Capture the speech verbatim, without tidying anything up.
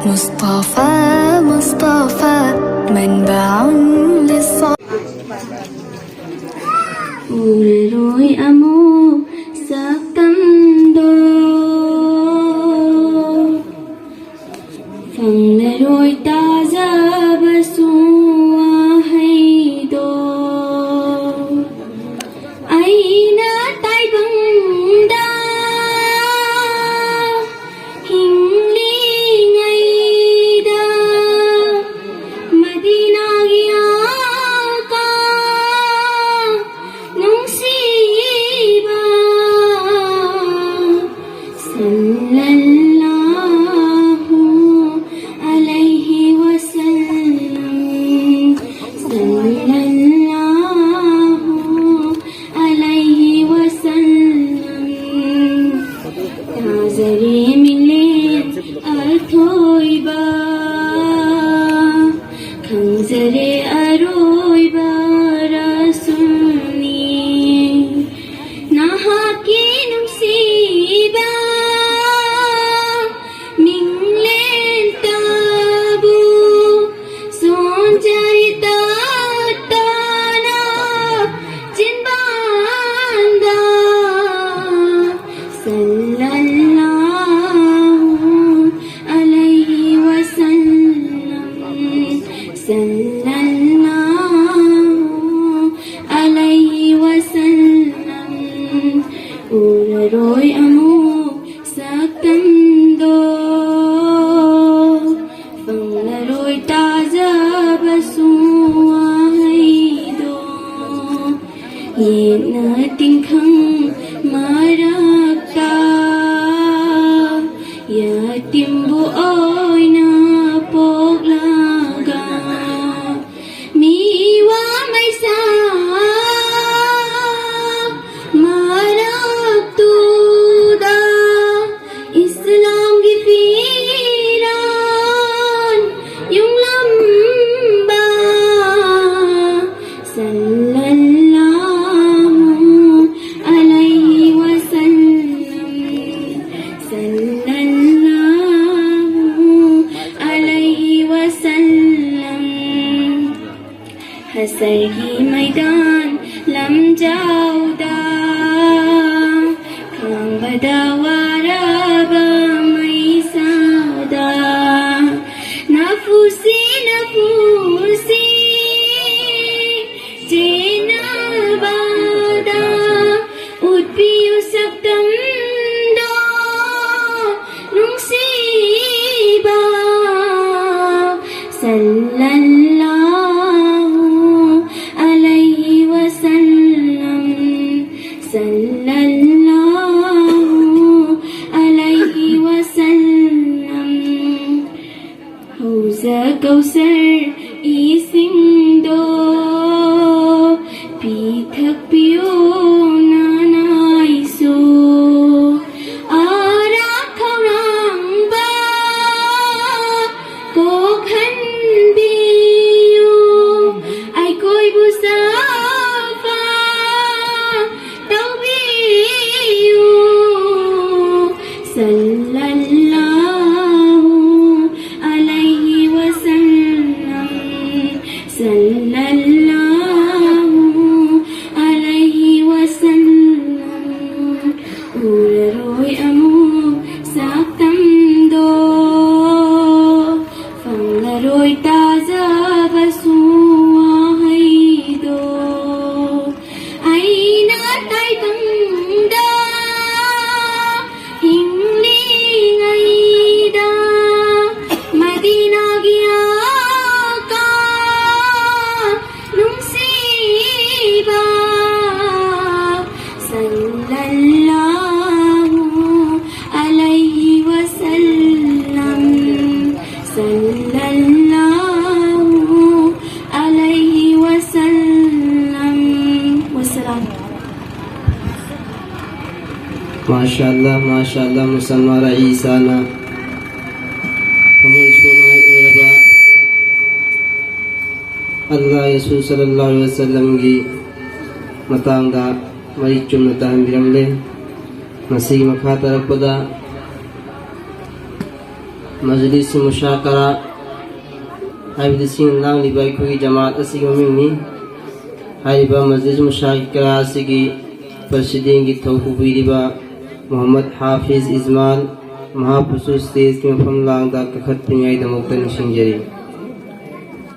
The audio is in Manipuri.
مصطفى، مصطفى، منبع للصفا. ꯎꯔꯔꯣꯏ ꯑꯃꯨꯛ ꯁꯛꯇꯝꯗꯣ, ꯐꯪꯂꯔꯣꯏ ꯇꯥꯖꯕꯁꯨ ꯋꯥꯍꯩꯗꯣ꯫ ꯑꯩꯅ ꯇꯥꯏꯕꯪꯗ ꯍꯤꯡꯂꯤꯉꯩꯗ ꯃꯗꯤꯅꯥꯒꯤ ꯑꯥꯀꯥ ꯅꯨꯡꯁꯤꯕ ꯁꯜꯂꯜꯂꯥꯍꯨ ꯑꯂꯩꯍꯤ ꯋꯁꯜꯂꯝ, ꯁꯜꯂꯜꯂꯥꯍꯨ ꯑꯂꯩꯍꯤ ꯋꯁꯜꯂꯝ꯫ ꯇꯥꯖꯔꯦ ꯃꯤꯂꯦꯟ ꯑꯊꯣꯏꯕ, ꯈꯪꯖꯔꯦ ꯑꯔꯣꯏꯕ ꯔꯁꯨꯜꯅꯤ꯫ ꯅꯍꯥꯛꯀꯤ ꯅꯨꯡꯁꯤꯕ ꯃꯤꯡꯂꯦꯟꯇꯕꯨ ꯁꯣꯟꯖꯔꯤ ꯇꯠꯇꯅ ꯆꯤꯟꯕꯥꯟꯗ꯫ ꯁꯜꯂꯜꯂꯥꯍꯨ ꯑꯂꯩꯍꯤ ꯋꯁꯜꯂꯝ, ꯁꯜꯂꯜꯂꯥꯍꯨ ꯑꯂꯩꯍꯤ ꯋꯁꯜꯂꯝ꯫ ꯎꯔꯔꯣꯏ ꯑꯃꯨꯛ ꯁꯛꯇꯝꯗꯣ, ꯐꯪꯂꯔꯣꯏ ꯇꯥꯖꯕꯁꯨ ꯋꯥꯍꯩꯗꯣ꯫ ꯌꯦꯠꯅ ꯇꯤꯡꯈꯪ ꯃꯔꯛꯇ ꯌꯥꯇꯤꯝꯕꯨ ꯑꯣꯏꯅ ꯄꯣꯛꯂꯒ, ꯃꯤꯋꯥ ꯃꯩꯁꯥ ꯃꯔꯛꯇꯨꯗ ꯏꯁꯂꯥꯝ ꯁꯔꯒꯤ ꯃꯩꯗꯥꯟ ꯂꯝꯖꯥꯎꯗ ꯈꯥꯡꯕꯗ ꯋꯥꯔꯕ ꯃꯩꯁꯥꯗ ꯅꯐꯨꯁꯤ ꯅꯐꯨꯁꯤ ꯆꯦꯟꯅꯕꯗ ꯎꯠꯄꯤꯌꯨ ꯁꯛꯇꯝꯗꯣ ꯅꯨꯡꯁꯤꯕ꯫ ꯁꯜꯂꯜꯂꯥꯍꯨ ꯑꯂꯩꯍꯤ ꯋꯁꯜꯂꯝ꯫ ꯁꯜꯂꯜꯂꯥꯍꯨ ꯑꯂꯩꯍꯤ ꯋꯁꯜꯂꯝ꯫ ꯍꯧꯖ ꯀꯧꯁꯔ ꯏꯁꯤꯡꯗꯣ ꯄꯤꯊꯛꯄꯤꯌꯨ ꯅꯅꯥꯏꯁꯨ꯫ ꯑꯔꯥꯛ ꯈꯧꯔꯥꯡꯕ ꯀꯣꯛꯍꯟꯕꯤꯌꯨ꯫ ꯑꯩꯈꯣꯏꯕꯨ ꯁꯥꯐ ꯇꯧꯕꯤꯌꯨ꯫ ꯁꯜꯂꯜꯂꯥꯍꯨ ꯑꯂꯩꯍꯤ ꯋꯁꯜꯂꯝ꯫ ꯁꯜꯂꯜꯂꯥꯍꯨ ꯑꯂꯩꯍꯤ ꯋꯁꯜꯂꯝ꯫ ꯎꯔꯔꯣꯏ ꯑꯃꯨꯛ ꯁꯛꯇꯝꯗꯣ, ꯐꯪꯂꯔꯣꯏ ꯇꯥꯖꯕꯁꯨ ꯋꯥꯍꯩꯗꯣ꯫ ꯑꯩꯅ ꯇꯥꯏꯕꯪꯗ ꯍꯤꯡꯂꯤꯉꯩꯗ ꯃꯗꯤꯅꯥꯒꯤ ꯑꯥꯀꯥ ꯅꯨꯡꯁꯤꯕ꯫ ꯁꯜꯂꯜꯂꯥꯍꯨ ꯑꯂꯩꯍꯤ ꯋꯁꯜꯂꯝ꯫ ꯁꯜꯂꯜꯂꯥꯍꯨ ꯑꯂꯩꯍꯤ ꯋꯁꯜꯂꯝ꯫ ꯋꯁꯂꯥꯝ꯫ ꯃꯥꯁꯥ ꯑꯜꯂꯥꯍ, ꯃꯥꯁꯥ ꯑꯜꯂꯥꯍ, ꯃꯨꯁꯜꯃꯥꯟ ꯏꯁꯥꯅ ꯊꯃꯣꯏ ꯁꯦꯡꯅ ꯑꯣꯏꯔꯕ ꯑꯜꯂꯥꯍ ꯔꯁꯨꯜ ꯁꯜꯂꯜꯂꯥꯍꯨ ꯑꯂꯩꯍꯤ ꯋꯁꯜꯂꯝꯒꯤ ꯃꯇꯥꯡꯗ ꯃꯔꯤꯛ ꯆꯨꯝꯅ ꯇꯥꯍꯟꯕꯤꯔꯝꯂꯦ꯫ ꯃꯁꯤꯒꯤ ꯃꯈꯥ ꯇꯥꯔꯛꯄꯗ ꯃꯖꯂꯤꯁ ꯃꯨꯁꯥꯀꯔꯥ ꯍꯥꯏꯕꯗꯤ ꯁꯤꯅ ꯂꯥꯡꯂꯤꯕ ꯑꯩꯈꯣꯏꯒꯤ ꯖꯃꯥꯠ ꯑꯁꯤꯒꯤ ꯃꯃꯤꯡꯅꯤ꯫ ꯍꯥꯏꯔꯤꯕ ꯃꯖꯂꯤꯁ ꯃꯨꯁꯥꯀꯤꯔꯥ ꯑꯁꯤꯒꯤ ꯄ꯭ꯔꯁꯤꯗꯦꯟꯒꯤ ꯊꯧ ꯄꯨꯕꯤꯔꯤꯕ ꯃꯨꯍꯝꯃꯗ ꯍꯥꯐꯤꯖ ꯏꯖꯃꯥꯟ ꯃꯍꯥꯛꯄꯨꯁꯨ ꯁ꯭ꯇꯦꯖꯀꯤ ꯃꯐꯝ ꯂꯥꯡꯗ ꯀꯥꯈꯠꯄꯤꯅꯤꯡꯉꯥꯏꯗꯃꯛꯇ ꯅꯤꯡꯁꯤꯡꯖꯔꯤ꯫